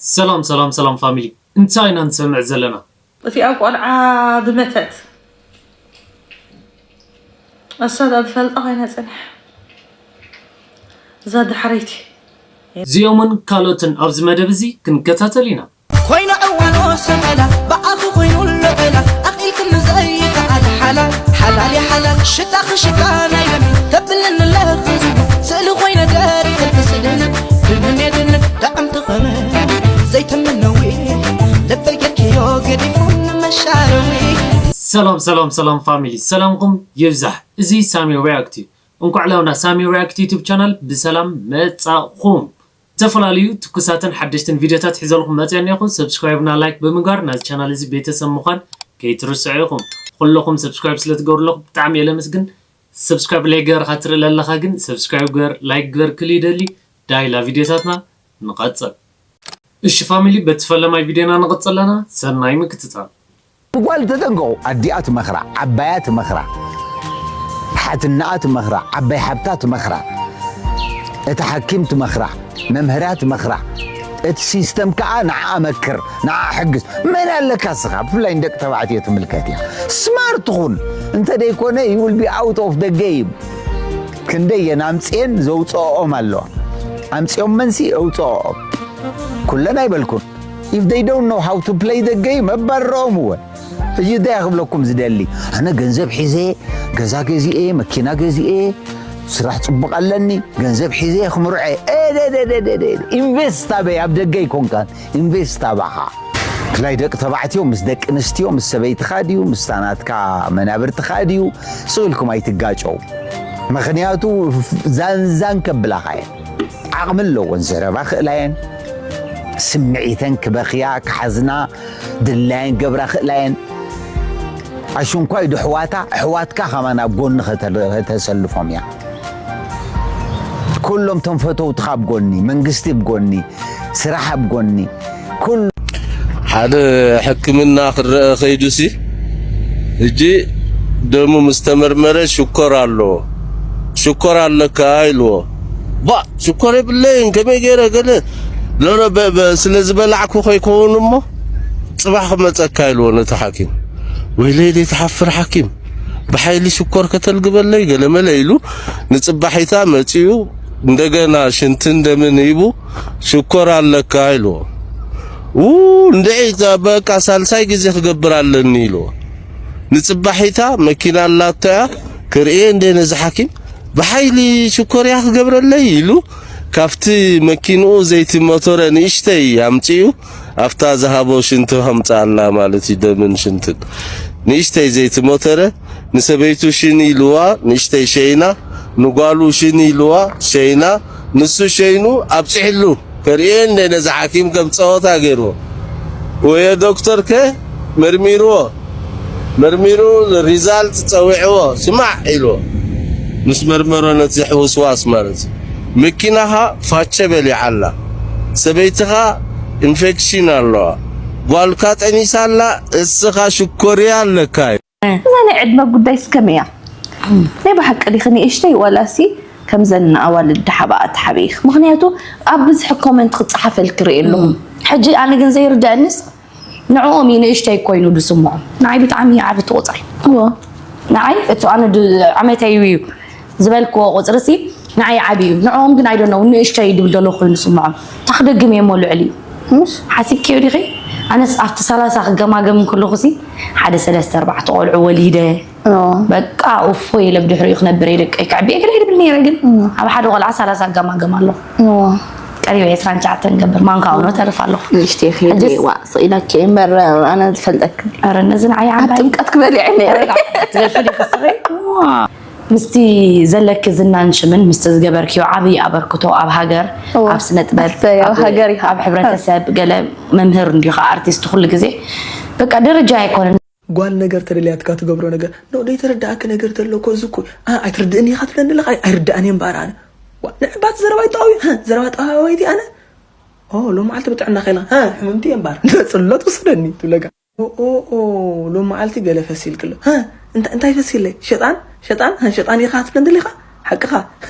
ሰላም ሰላም ሰላም ፋሚሊ፣ እንታይ ኢና ንሰምዕ ዘለና? እቲኣ ቆልዓ ብመተት ኣሳዳ ዝፈልጣ ኮይና ፅንሕ እዛ ድሕረይቲ እዚኦምን ካልኦትን ኣብዚ መደብ እዚ ክንከታተል ኢና። ኮይና እዋኖ ሰመላ ብኣፉ ኮይኑ ልዕላ ኣኺልክም ዘይከኣል ሓላል ሓላል የሓላል ሽታኺ ሽታ ናይ ደም ተብልኒ ለኽዚ ስእሊ ኮይነ ደሪ ክልክስልን ድንን የድንን ዳዕም ትኸመ ዘይተመነዊ ልበይ ገርክዮ ገዲፉ ንመሻረዊ ሰላም ሰላም ሰላም ፋሚሊ፣ ሰላምኩም ይብዛሕ። እዚ ሳሚ ሪያክት እዩ። እንኳዕ ላውና ሳሚ ሪያክት ዩቱብ ቻናል ብሰላም መጻኹም። ዝተፈላለዩ ትኩሳትን ሓደሽትን ቪዲዮታት ሒዘልኩም መፅአ እኒኹ። ሰብስክራይብ እና ላይክ ብምግባር ናዚ ቻናል እዚ ቤተሰብ ምዃን ከይትርስዑ ኢኹም። ኩለኹም ሰብስክራይብ ስለትገብሩ ኣለኹም ብጣዕሚ እየ ለመስግን። ሰብስክራይብ ላይክ ገርካ ትርኢ ለለኻ ግን ሰብስክራይብ ገር ላይክ ገር ክል ይደሊ። ዳይላ ቪዲዮታትና ንቐፅል። እሺ ፋሚሊ፣ በቲ ፈለማይ ቪዲዮና ንቐፅል ኣለና። ሰናይ ምክትታል። ጓል ተጠንቀቑ። ኣዲኣ ትመኽራ፣ ዓባያ ትመኽራ፣ ሓትናኣ ትመኽራ፣ ዓባይ ሓብታ ትመኽራ፣ እቲ ሓኪም ትመኽራ፣ መምህራ ትመኽራ፣ እቲ ሲስተም ከኣ ንዓኣ መክር፣ ንዓኣ ሕግዝ። መን ኣለካ እስኻ? ብፍላይ ንደቂ ተባዕትዮ ትምልከት እያ። ስማርት ኹን። እንተ ደይኮነ you will be out of the game። ክንደይ እየን ኣምፅኤን ዘውፅኦም ኣለዋ። ኣምፅኦም መንሲ ኣውፅኦም። ኩለን ኣይበልኩን። If they don't know how to play the game ኣባርሮም እወ። እዚ እንታይ ክብለኩም ዝደሊ፣ ኣነ ገንዘብ ሒዘ፣ ገዛ ገዚኤ፣ መኪና ገዚኤ፣ ስራሕ ፅቡቕ ኣለኒ፣ ገንዘብ ሒዘ ክምርዖ እየ። ኤደደደደደ ኢንቨስት ኣበይ? ኣብ ደገ ኣይኮንካን፣ ኢንቨስት ኣባኻ። ብፍላይ ደቂ ተባዕትዮ ምስ ደቂ ኣንስትዮ ምስ ሰበይትኻ ድዩ ምስታ ናትካ መናብርትኻ ድዩ ስቕ ኢልኩም ኣይትጋጨው። ምኽንያቱ ዛንዛን ከብላኻ እየን። ዓቕሚ ኣለወን፣ ዘረባ ክእላ እየን፣ ስምዒተን ክበኽያ ክሓዝና ድላየን ገብራ ክእላ እየን። ኣሽንኳይ ዶ ኣሕዋታ ኣሕዋትካ ከማን ኣብ ጎኒ ከተሰልፎም እያ። ኩሎም ቶም ፈተውትኻ ኣብ ጎኒ መንግስቲ ኣብ ጎኒ ስራሕ ኣብ ጎኒ ኩሉ ሓደ ሕክምና ክረአ ከይዱሲ እጂ ደሙ ምስ ተመርመረ ሽኮር ኣለዎ ሽኮር ኣለካ ኢልዎ ባ ሽኮር የብለይን ከመይ ገይረ ገለ ሎሎ ስለ ዝበላዕኩ ከይከውን እሞ ፅባሕ ክመፀካ ኢልዎ ነቲ ሓኪም ወይለይ ዘይትሓፍር ሓኪም ብሓይሊ ሽኮር ከተልግበለይ ገለመለ ኢሉ ንፅባሒታ መፂኡ እንደገና ሽንትን ደምን ሂቡ ሽኮር ኣለካ ኢልዎ ው እንድዒ በቃ ሳልሳይ ግዜ ክገብር ኣለኒ ኢልዎ ንፅባሒታ መኪና ኣላቶ እያ ክርእየ እንደ ነዚ ሓኪም ብሓይሊ ሽኮር እያ ክገብረለይ ኢሉ ካብቲ መኪንኡ ዘይቲ ሞቶረ ንእሽተይ ኣምፂኡ ኣብታ ዝሃቦ ሽንቲ ከምፅኣልና ማለት እዩ ደምን ሽንትን ንእሽተይ ዘይቲ ሞተረ ንሰበይቱ ሽኒ ኢልዋ ንእሽተይ ሸይና ንጓሉ ሽኒ ኢልዋ ሸይና ንሱ ሸይኑ ኣብፅሕሉ ከርእየ እንደ ነዚ ሓኪም ከም ፀወታ ገይርዎ ወየ ዶክተር ከ መርሚርዎ መርሚሩ ሪዛልት ፀዊዕዎ ስማዕ ኢልዎ ምስ መርመሮ ነቲ ሕውስዋስ ማለት እዩ መኪናኻ ፋቸ በሊዓ ኣላ ሰበይትኻ ኢንፌክሽን ኣለዋ ጓልካ ጠኒሳ ኣላ እስኻ ሽኮርያ ኣለካ እዩ እዛ ናይ ዕድመ ጉዳይ ስከመይ እያ ናይ ብሓቂ ዲኺ ንእሽተይ ዋላሲ ከምዘን ኣዋልድ ሓባኣ ትሓበይኽ ምኽንያቱ ኣብ ብዝሒ ኮመንት ክፀሓፈልክ ርኢ ኣለኹ ሕጂ ኣነ ግን ዘይርዳእንስ ንዕኦም እዩ ንእሽተይ ኮይኑ ዝስምዖም ንዓይ ብጣዕሚ እዩ ዓቢ እቲ ቁፅሪ ንዓይ እቲ ኣነ ዓመተይ እዩ ዝበልክዎ ቁፅሪ ሲ ንዓይ ዓቢ እዩ ንዕኦም ግን ኣይደነው ንእሽተይ ድብል ዘሎ ኮይኑ ዝስምዖም ታክደግም እየ ሞ ልዕሊ እዩ ሓሲብክዮ ዲኺ ኣነስ ኣብቲ ሰላሳ ክገማገም ከለኹ ሲ ሓደ ሰለስተ ኣርባዕተ ቆልዑ ወሊደ በቃ ኡፎ የለ ብድሕሪኡ ክነብር እየ ደቀይ ከዕብየ ገለ ይብል ነይረ ግን ኣብ ሓደ ቆልዓ ሰላሳ ኣጋማገም ኣለኹ ቀሪበ ዕስራን ትሽዓተን ገብር ማንካ ሆኖ ተርፍ ኣለኹ ንእሽተይ ኺ ሕጅስ- ዋ ስኢላኪ እምበር ኣነ ዝፈልጠክ ኧረ ነዚ ንዓይ ኣብ ዓባይ ጥምቀት ክበልዐ ነይረ ረጋ ትበልፊ ዲኺ ስኺ ምስቲ ዘለኪ ዝናን ሽምን ምስቲ ዝገበርክዮ ዓብዪ ኣበርክቶ ኣብ ሃገር እወ። ኣብ ስነ ጥበብ ኣሰይ፣ ኣብ ኣብ ሃገር ኢኻ። ኣብ ሕብረተሰብ ገለ መምህር እንዲኻ ኣርቲስት ኩሉ ግዜ በቃ ደረጃ ኣይኮነን ጓል ነገር ተደልያትካ ትገብሮ ነገር ኖ ዘይተረዳእኪ ነገር ተሎ እኮ እዚ እኮ ኣ- ኣይትርድእኒ ኢኻ ትብለኒ ኣለኻ ኣይ- ኣይርድኣን እየ እምበኣር ኣነ ዋ፣ ንዕባት ዘረባ ይጠዋዊ ሀ፣ ዘረባ ጠዋዊቲ ኣነ ኦ ሎመዓልቲ ብጥዕና ከይላ ሀ፣ ሕምምቲ እየ እምበኣር ጽሎት ውሰደኒ ትብለካ ኦ ኦ ኦ ሎመዓልቲ ገለ ፈሲልክሎ ሀ፣ እንታ- እንታይ ፈሲለይ ሸጣን ሸጣን ሀ፣ ሸጣን ኢኻ ትብለኒ ደሊኻ ሓቅኻ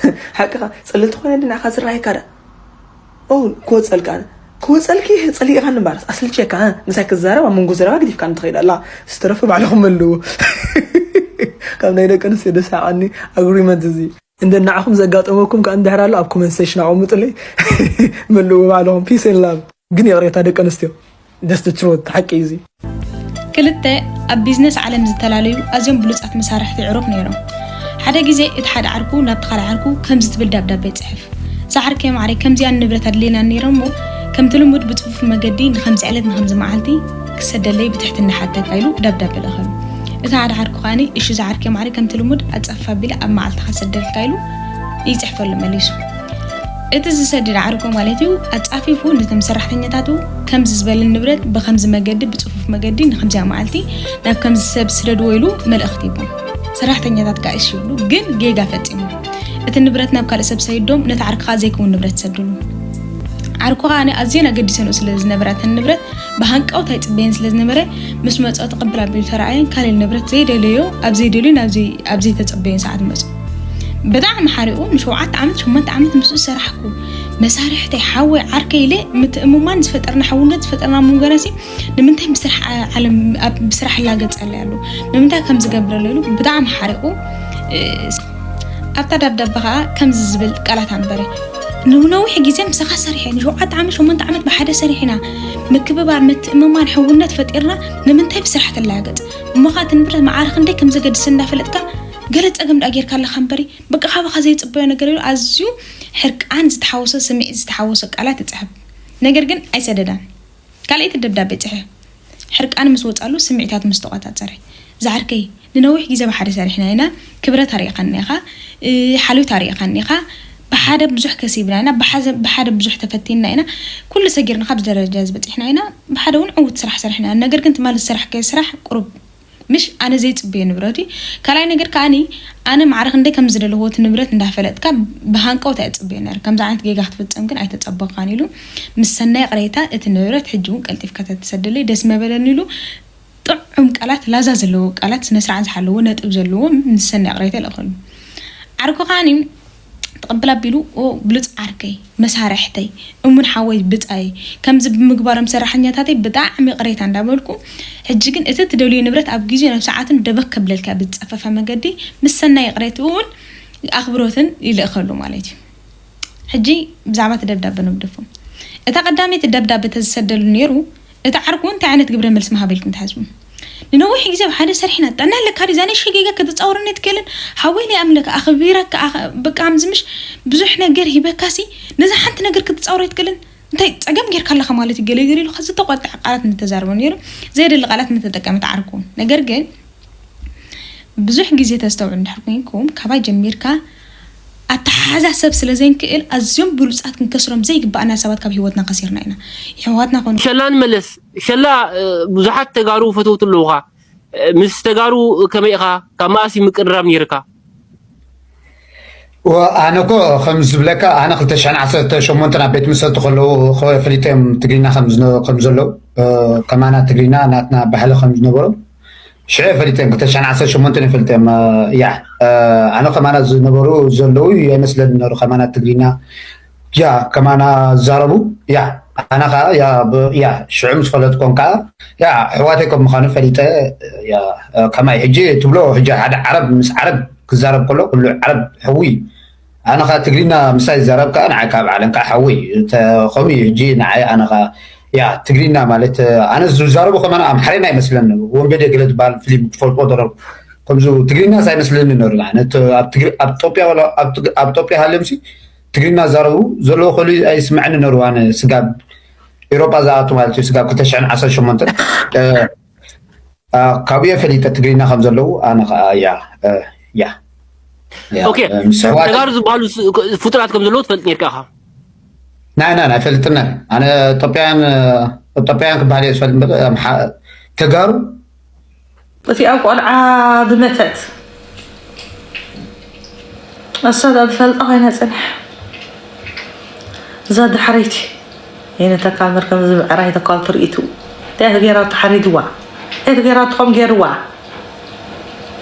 ሓቅኻ ጽልልቲ ኮይነ ድንዕኻ ዝረኣየካ ዳ ኦ ክወጸልካ ኣነ ክወፀልኪ ፀሊእኻኒ እምበኣርስ ኣስልቼካ፣ እ፣ ምሳይ ክዛረብ ኣብ መንጎ ዘረባ ግዲፍካኒ ትኸይድ ኣላ። ዝተረፈ ባዕልኹም መልዎ። ካብ ናይ ደቂ ኣንስትዮ ደስ ሓቐኒ ኣግሪመንት እዚ። እንደ ንዓኹም ዘጋጠመኩም ከኣ እንድሕር ኣሎ ኣብ ኮመንት ሴሽን ኣቐምጡለይ። መልዎ ባዕልኹም። Peace and love። ግን ይቕሬታ ደቂ ኣንስትዮ። That's the truth። ሓቂ እዩ እዚ። ክልተ ኣብ ቢዝነስ ዓለም ዝተፈላለዩ ኣዝዮም ብሉጻት መሳርሕቲ ዕሩኽ ነይሮም። ሓደ ግዜ እቲ ሓደ ዓርኩ ናብቲ ካልእ ዓርኩ ከምዚ ትብል ደብዳቤ ይጽሕፍ። "እዛ ዓርከይ ማዕረይ ከምዚኣን ንብረት ኣድልየናን ነይረን እሞ ከምቲ ልሙድ ብጽፉፍ መገዲ ንኸምዚ ዕለት ንኸምዚ መዓልቲ ክሰደለይ ብትሕትና ሓተካ" ኢሉ ደብዳቤ ልእኸሉ። እቲ ሓደ ዓርኩ ከኣኒ "እሺ እዛ ዓርከይ ማዕረይ ከምቲ ልሙድ ኣጻፍፍ ኣቢለ ኣብ መዓልትኻ ሰደልካ" ኢሉ ይጽሕፈሉ መሊሱ። እቲ ዝሰድድ ዓርኩ ማለት እዩ ኣጻፊፉ ነቶም ሰራሕተኛታቱ ከምዚ ዝበለ ንብረት ብኸምዚ መገዲ ብጽፉፍ መገዲ ንኸምዚኣ መዓልቲ ናብ ከምዚ ሰብ ስደድዎ ኢሉ መልእኽቲ ይቦም። ሰራሕተኛታት ከኣ እሺ ይብሉ፣ ግን ጌጋ ፈጺሞም። እቲ ንብረት ናብ ካልእ ሰብ ሰይዶም ነቲ ዓርክኻ ዘይከውን ንብረት ሰድሉ። ዓርኩኻ ኣነ ኣዝየን ኣገዲሰንኡ ስለ ዝነበራ እተን ንብረት ብሃንቀውታ ይጽበየን ስለ ዝነበረ ምስ መጾ ተቐብል ኣቢሉ ተረኣየን ካልእ ንብረት ዘይደለዮ ኣብ ዘይደልዮ ናብ ዘይ ኣብ ዘይተጸበዮን ሰዓት መጹ። ብጣዕሚ ሓሪቑ ንሸውዓተ ዓመት ሸሞንተ ዓመት ምስኡ ሰራሕኩ። መሳርሕተይ ሓወይ ዓርከይ ኢለ ምትእምማን ዝፈጠርና ሕውነት ዝፈጠርና መንጎናሲ ንምንታይ ብስራሕ ዓለም ኣብ ብስራሕ ይላገጸለይ ኣሎ ንምንታይ ከም ዝገብረለይ ኢሉ ብጣዕሚ ሓሪቑ። ኣብታ ደብዳበ ከዓ ከምዚ ዝብል ቃላት ኣንበረ። ንነዊሕ ግዜ ምሳኻ ሰሪሐ ንሸውዓተ ዓመት ሸሞንተ ዓመት ብሓደ ሰሪሕና ምክብባር ምትእምማን ሕውነት ፈጢርና ንምንታይ ብስራሕ ትላገጽ? እሞ ከዓ እቲ ንብረት መዓረ ክንደይ ከም ዘገድስ እንዳፈለጥካ ገለ ፀገም ደኣ ጌርካ ኣለኻ እምበሪ በቃ ካባኻ ዘይፅበዮ ነገር ኢሉ ኣዝዩ ሕርቃን ዝተሓወሶ ስምዒት ዝተሓወሶ ቃላት ይፅሕፍ። ነገር ግን ኣይሰደዳን። ካልኣይቲ ደብዳቤ ፅሕፍ። ሕርቃን ምስ ወፃሉ ስምዒታት ምስ ተቆፃፀረ። ዝዓርከይ ንነዊሕ ግዜ ብሓደ ሰሪሕና ኢና። ክብረት ኣሪእኻኒ ኢኻ፣ ሓልዮት ኣሪእኻኒ ኢኻ። ብሓደ ብዙሕ ከሲብና ኢና፣ ብሓደ ብዙሕ ተፈቲንና ኢና። ኩሉ ሰጊርና ካብዚ ደረጃ ዝበፂሕና ኢና። ብሓደ እውን ዕውት ስራሕ ሰሪሕና ኢና። ነገር ግን ትማሊ ዝሰራሕካዮ ስራሕ ቁሩብ ምሽ ኣነ ዘይፅበዮ ንብረት እዩ። ካልኣይ ነገር ከኣኒ ኣነ ማዕረ ክንደይ ከም ዝደለኹዎ እቲ ንብረት እንዳፈለጥካ ብሃንቀውታ እየ ፅበዮ ነይረ። ከምዚ ዓይነት ጌጋ ክትፍፅም ግን ኣይተፀበኻን ኢሉ ምስ ሰናይ ቅሬታ እቲ ንብረት ሕጂ እውን ቀልጢፍካ ተትሰደለይ ደስ መበለኒ ኢሉ ጥዑም ቃላት ላዛ ዘለዎ ቃላት ስነስርዓት ዝሓለዎ ነጥብ ዘለዎ ምስ ሰናይ ቅሬታ ይልእኸሉ። ዓርኩ ከኣኒ ተቐብል ኣቢሉ ኦ ብሉፅ ዓርከይ መሳርሕተይ እሙን ሓወይ ብፃይ ከምዚ ብምግባሮም ሰራሕኛታተይ ብጣዕሚ ቅሬታ እንዳበልኩ ሕጂ ግን እቲ ትደልዮ ንብረት ኣብ ግዜኡ ናብ ሰዓቱን ደበክ ከብለልካ ብዝፀፈፈ መገዲ ምስ ሰናይ ቅሬትኡ እውን ኣኽብሮትን ይልእኸሉ ማለት እዩ። ሕጂ ብዛዕባ እቲ ደብዳበ ንግደፎ። እታ ቀዳመይቲ ደብዳበ ተዝሰደሉ ነይሩ እቲ ዓርኩ እንታይ ዓይነት ግብረ መልሲ ምሃበልኩም ትሓስቡ? ንነዊሕ ግዜ ብሓደ ሰሪሕና ጥዕና ኣለካ ድዩ? እዛ ንእሽተይ ጌጋ ክትጻወረኒ ኣይትክእልን? ሓወይ ናይ ኣምለክ ኣኽቢረካ ኣኽ- በቃ ኣምዚ ምሽ ብዙሕ ነገር ሂበካሲ ነዛ ሓንቲ ነገር ክትጻወር ኣይትክእልን? እንታይ ጸገም ጌርካ ኣለኻ ማለት እዩ? ገለ ገለ ኢሉ ዝተቆጥዐ ቃላት ምተዛረበ ነይሩ። ዘየድሊ ቃላት ምተጠቀመት ዓርኩ። ነገር ግን ብዙሕ ግዜ ተስተውዕሉ እንድሕር ኮይንኩም ካባይ ጀሚርካ ኣተሓሓዛ ሰብ ስለ ዘይንክእል ኣዝዮም ብሉጻት ክንከስሮም ዘይግባኣና ሰባት ካብ ህይወትና ከሲርና ኢና። የሕዋትና ኮኑ ሸላ ንመለስ። ሸላ ብዙሓት ተጋሩ ፈተውቲ ኣለውኻ። ምስ ተጋሩ ከመይ ኢኻ? ካብ መኣስ ምቅርራብ ነይርካ? ኣነ እኮ ከም ዝብለካ ኣነ ክልተ ሽሕን ዓሰርተ ሸሞንተን ኣብ ቤት መሰልቲ ከለዉ ፈሊጦም ትግርኛ ከም ዘለዉ ከማና ትግርኛ ናትና ባህሊ ከም ዝነበሩ ሽዑ ፈሊጦም ክልተ ሽሕን ዓሰርተ ሸሞንተን ፈሊጦም። ያ ኣነ ከማና ዝነበሩ ዘለዉ ኣይመስለኒ ነሩ ከማና ትግርኛ ያ ከማና ዝዛረቡ ያ ኣነ ከዓ ያ ሽዑ ምስ ፈለጥኮም ከዓ ያ ኣሕዋተይ ከም ምዃኑ ፈሊጠ ከማይ ሕጂ ትብሎ ሕጂ ሓደ ዓረብ ምስ ዓረብ ክዛረብ ከሎ ኩሉ ዓረብ ሕዊ ኣነ ከዓ ትግርኛ ምሳይ ዝዛረብ ከዓ ንዓይ ካብ ዓለም ከዓ ሓወይ እዩ። ተ- ከምኡ እዩ ሕጂ ንዓይ ኣነ ከዓ ያ ትግርኛ ማለት ኣነ ዝዛረቡ ከማን ኣምሓርኛ ኣይመስለኒ። ወንበዴ ገለ ዝበሃል ፊልም ትፈልጥዎ ዶ ከምዚ ትግርኛስ ኣይመስለኒ ነሩ። ኣነ ተ- ኣብ ትግሪ- ኣብ ኢትዮጵያ ዋላ ኣብ ትግ- ኣብ ኢትዮጵያ ሃለምሲ ትግርኛ ዝዛረቡ ዘለዉ ከሉ ኣይስምዐኒ ነሩ። ኣነ ስጋብ ኤሮጳ ዝኣቱ ማለት እዩ ስጋብ ክልተ ሽሕን ዓሰርተ ሸሞንተን ካብኡ እየ ፈሊጠ ትግርኛ ከም ዘለዉ ኣነ ከዓ ያ ያ ኦኬ ተጋሩ ዝበሃሉ ፍጡራት ከም ዘለዉ ትፈልጥ ነርካ ኢኻ? ናይ ናይ ኣይፈልጥን። ኣነ ኢትዮጵያን ኢትዮጵያን ክበሃል እየ ዝፈልጥ እምበር ተጋሩ እቲኣ ቆልዓ ዝመተት እሳ እዛ ዝፈልጣ ኮይና ፅንሕ እዛ ዳሕረይቲ የነተካል መርከም እዚ ብዕራይ ተካል ትርኢቱ እንታይ ተገይራ ተሓሪድዋ እንታይ ተገይራ ትኾም ገይርዋ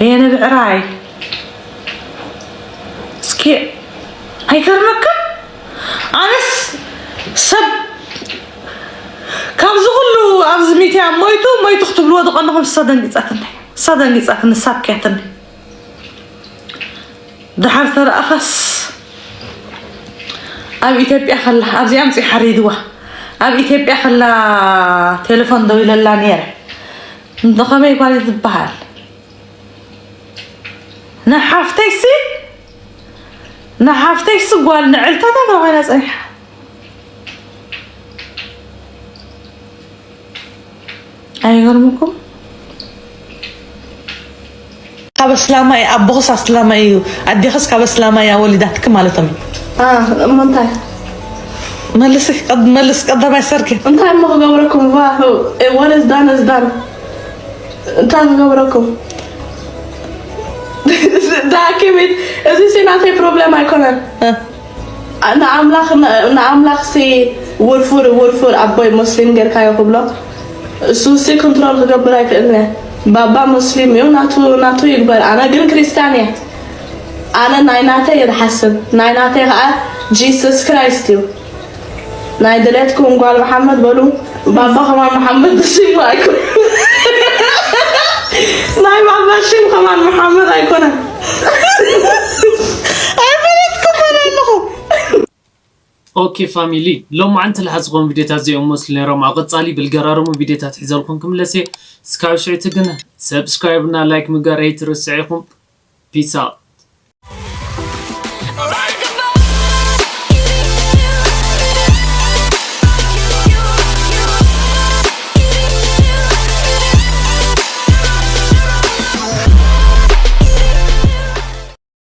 የነ ብዕራይ እስኪ ኣይገርመክን ኣነስ ሰብ ኢትያ ሞይቱ ሞይቱ ክትብልዎ ዝቐንኹም እሳ ደንጊጻትኒ፣ እሳ ደንጊጻትኒ፣ እሳ ኣብክያትኒ። ድሓር ተረኣኻስ ኣብ ኢትዮጵያ ከላ ኣብዚኣ ምጽኢ ሓሪድዋ። ኣብ ኢትዮጵያ ከላ ቴሌፎን ደው ኢለላ ነይረ። እንተ ኸመይ ጓል ትበሃል? ንሓፍተይሲ ንሓፍተይሲ ጓል ንዕልታታ ኮይና ጸኒሓ። ኣይገርምኩም? ካብ ኣስላማይ ኣቦኽስ ኣስላማይ እዩ ኣዴኽስ ካብ ኣስላማይ ኣወሊዳትክ ማለቶም እዩ። እሞ እንታይ መልሲ መልስ ቀዳማይ ሰርኪ እንታይ እሞ ክገብረኩም ዋ ወለዝዳን ዝዳን እንታይ ክገብረኩም ዳኪ ቤት እዚ ሲ ናተይ ፕሮብለም ኣይኮነን ንኣምላኽ ንኣምላኽ ሲ ውርፉር ውርፉር ኣቦይ ሙስሊም ጌርካዮ ክብሎ እሱ ሲ ኮንትሮል ክገብር ኣይክእልን እየ ባባ ሙስሊም እዩ ናቱ ናቱ ይግበር ኣነ ግን ክርስቲያን እየ ኣነ ናይ ናተይ እየ ዝሓስብ ናይ ናተይ ከዓ ጂሱስ ክራይስት እዩ ናይ ድሌትኩም ጓል መሓመድ በሉ ባባ ከማን መሓመድ ሽም ኣይኮን ናይ ባባ ሽም ከማን መሓመድ ኣይኮነን ኣይፈለጥኩም ኣለኹ ኦኬ ፋሚሊ ሎማዓንቲ ዝሓዝኹም ቪዲዮታት እዚኦም መስሉ ነይሮም ኣብ ቀፃሊ ብልገራረሙ ቪዲዮታት ሒዘልኩም ክምለስ እየ እስካብ ሽዕቲ ግን ሰብስክራይብ እና ላይክ ምግባር ኣይትርስዑ ኢኹም ፒስ ኣውት